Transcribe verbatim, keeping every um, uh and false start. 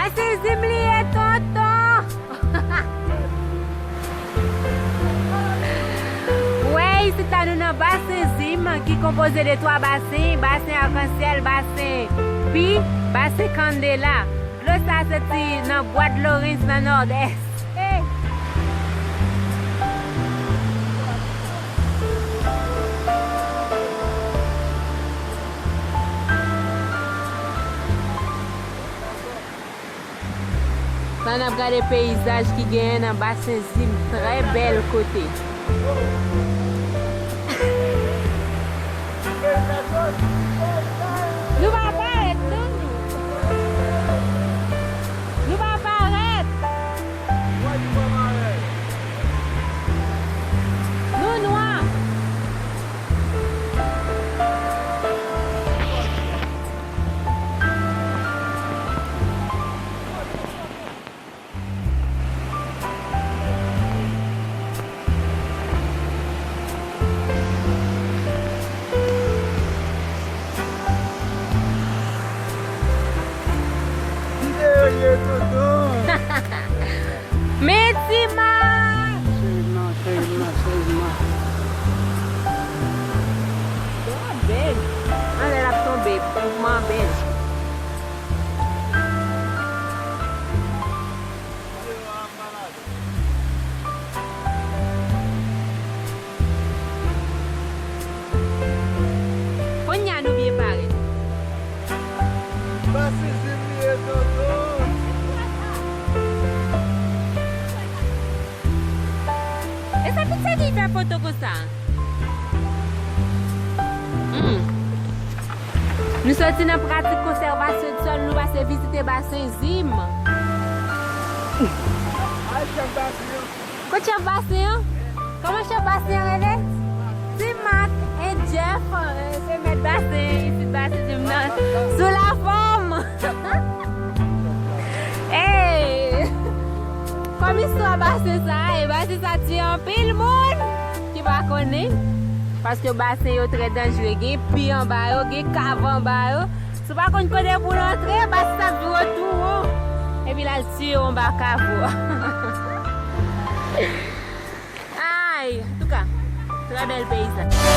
Basen Zim li ye, tonton! Wè, isit la nou nan Basen Zim, ki konpoze de twa basen, Basen Akansyèl, Basen Pi, Basen Kandela. Dlo sa soti nan Bwa Dlorens nan Nòdès. Hey! Sa n ap gade peyizaj ki genyen nan Basen Zim, trè bèl kote. Nou pa parèt, non, nou. Nou pa parèt. Nou nwa. Men ti ma! Serye m nan, serye m nan, serye m nan. Dlo a bèl. Anlè l ap tonbe, mouvman an bèl. Kounye a nou byen pare. Basen Zim li ye, tonton. E sa tout sa ki fè foto konsa? Hmm. Nou soti nan pratik konsèvasyon di sòl, nou pase vizite Basen Zim. Kot chèf basen an? Kòman chèf basen an rele? Ti Mak e Jeff, eh, se mèt basen isit, Basen Zim nan. Sou lafòm! Ey! Kòm istwa basen sa a, e basen sa tiye anpil moun ki pa konnen. Paske basen yo trè danjere, gen pi anba yo, gen kav anba yo. Si w pa konn kote pou w rantre, basen sa ap vire w tou won. Epi l al tiye w anba kav ou. Ay, antouka, trè bèl peyizaj.